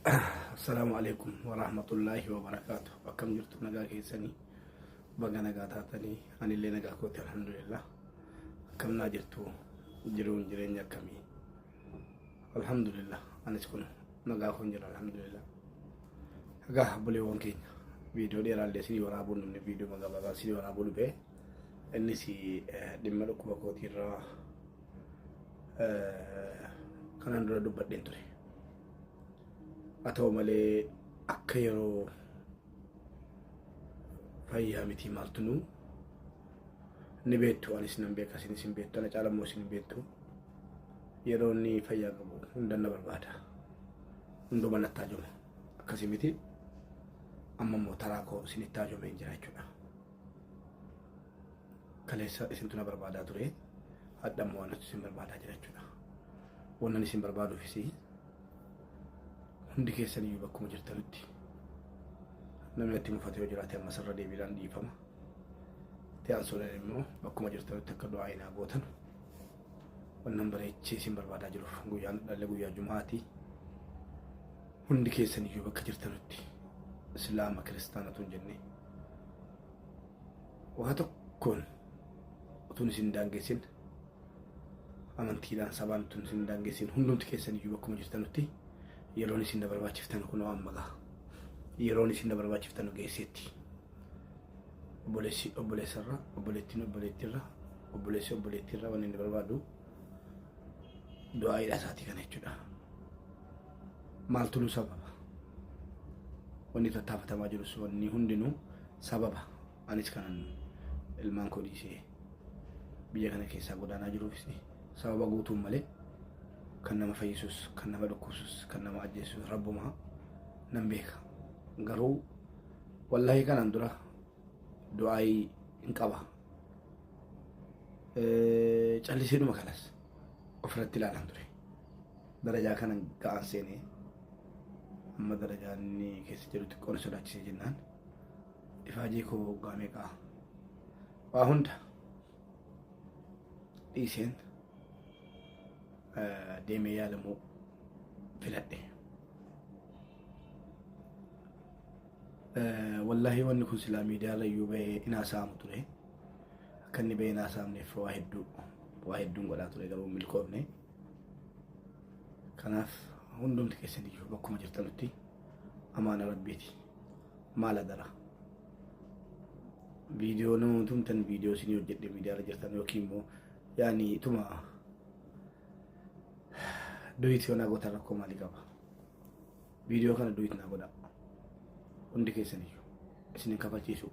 Assalaamu alaikum warahmatullaahi wabarakaatu. Akkam jirtu nagaa keessanii? Baga nagaa taatanii anillee nagaa kooti alhamdulillah. Akkam naa jirtu jiruun jireenya akkamii? Alhamdulillah anis kun nagaa koon jira alhamdulillah. Egaa obboleewwan keenya viidiyoo dheeraallee isinii waraabuu namni viidiyoo gabaabaa isinii waraabuu dhufe innis dhimma dhukkuba kootiirraa kanaan dura dubbadheen ture. Haa ta'u malee akka yeroo fayyaa mitii maaltu nu ni beektu anis nan beeka isinis hin beektu ana caala immoo isin hin beektu yeroo inni fayyaa qabu hunda na barbaada hunduma natti haajoma akkasii miti amma immoo taraa koo isinitti haajomeen jira jechuudha. Kaleessa isintu na barbaadaa ture hadha immoo anatu isin barbaadaa jira jechuudha. Wannan isin barbaaduufis hundi keessan iyyuu bakkuma jirtanutti namni natti mufate yoo jiraate ammas irra deebiidhaan dhiifama. Itti aansuudhaan immoo bakkuma jirtanutti akka du'aa inaa gootan wannan bareechee isin barbaadaa jiruuf guyyaan dhalle guyyaa jumaati. Hundi keessan iyyuu bakka jirtanutti islaama kiristaana tun jennee waa tokkoon utuun isin daangessin amantiidhaan sabaan utuun isin daangessin hundumti keessan iyyuu bakkuma jirtanutti yeroon isin na barbaachiftan kunoo amma gaha. Yeroon isin na barbaachiftan geesseetti. Obboleessi obboleessarra, obboleettiin obboleettiirra, obboleessi obboleettiirra wanni inni barbaadu du'aa'iidha isaatii kana jechuudha. Maaltu nu sababa? Wanni tattaafatamaa jirus wanni hundinuu sababa. Anis kanan ilmaan koo dhiisee biyya kana keessaa godaanaa jiruufis sababa guutuun malee kan nama fayyisus, kan nama dhukkubsus, kan nama ajjeesus rabbumaa nan beeka. Garuu wallaahi kanaan dura du'aayii hin qaba. Calliseedhuma kanas ofirratti ilaalaan ture. Darajaa kana ga'aan seenee amma darajaa inni keessa jiru xiqqoo na sodaachisee jennaan ifaajee koo waggaa meeqaa waa hunda dhiiseen deemee yaalamuu filadhe. Wallaahi wanni kun silaa miidiyaarra iyyuu bahee hin haasa'amu ture. Akka inni bahee hin haasa'amneef waa hedduu waa hedduun godhaa ture garuu hin milkoofne. Kanaaf hundumti keessan iyyuu bakkuma jirtanutti amaana rabbiiti. Maal adara. Viidiyoo nama tumtan viidiyoo isinii hojjedhe miidiyaarra jirtan yookiin immoo yaani tuma duit yoo naa gootan rakkoo maalii qaba. Viidiyoo kana duit naa godhaa. Hundi keessan iyyuu isin hin kafalchiisu.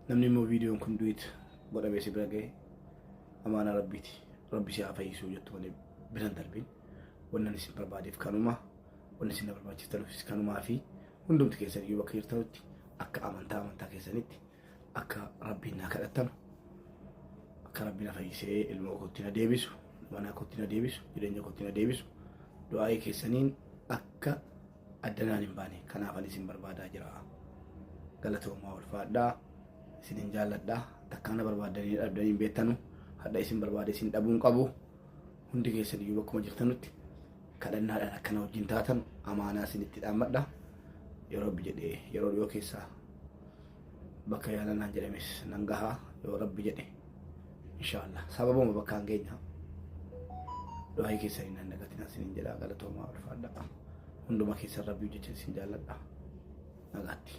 Namni immoo viidiyoon kun duit godhamee si bira ga'e amaana rabbiiti. Rabbi si haa fayyisuu jettu malee biran darbin. Wannan isin barbaadeef kanuma. Wanni isin na barbaachistanuufis kanumaa fi hundumti keessan iyyuu bakka jirtanutti akka amantaa amantaa keessanitti akka rabbiin naa kadhattanu akka rabbi na fayyisee ilmoo kootti na deebisu mana kootti na deebisu jireenya kootti na deebisu du'aa'ii keessaniin akka addanaan hin baane kanaaf ani isin barbaadaa jira galatoomaa ulfaadhaa isinin jaalladha takkaa na barbaaddanii dhabdanii hin beektanu hadha isin barbaade isin dhabuu hin qabu hundi keessan iyyuu bakkuma jirtanutti kadhannaadhaan akkana wajjin taatan amaanaa isinitti dhaammadha yoo rabbi jedhe yeroo dhiyoo keessaa bakka yaala naan jedhames nan gahaa yoo rabbi jedhe inshaallah sababuma bakkaan keenya du'aayii keessanii nan dagatina isinin jedha galatoomaa ulfaadha hunduma keessan rabbii jecha isin jaalladha nagaatti.